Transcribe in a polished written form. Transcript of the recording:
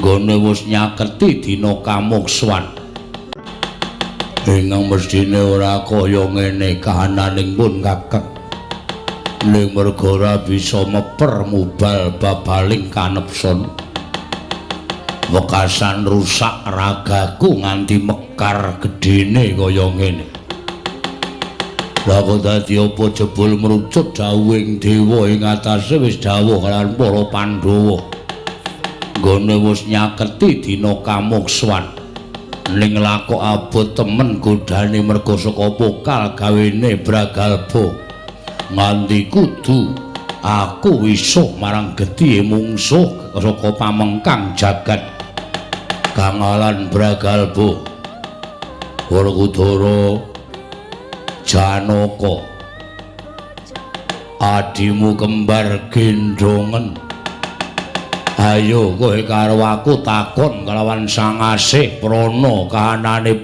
Nggone wis nyaketi dina kamukswan. Ingkang mesthine ora kaya ngene kahananing pun Kakang. Ning merga ora bisa meper mubal babaling kanepson. Wekasan rusak ragaku nganti mekar gedene kaya ngene. Lah kok dadi apa jebul mrucut dawuhing dewa ing atase wis dawuh kalawan para Pandhawa. Nggone wis nyaketi dina kamukswan. Ning lakok abot temen godane merga saka pokal gawene Bragalba. Nganti kudu aku wisuh marang getihe mungsuh saka pamengkang jagat. Kangalan Bragalba. Werkudara Janaka, adimu kembar gendongen. Ayo kowe karo aku takon kalawan Sang Asih prana kahanane.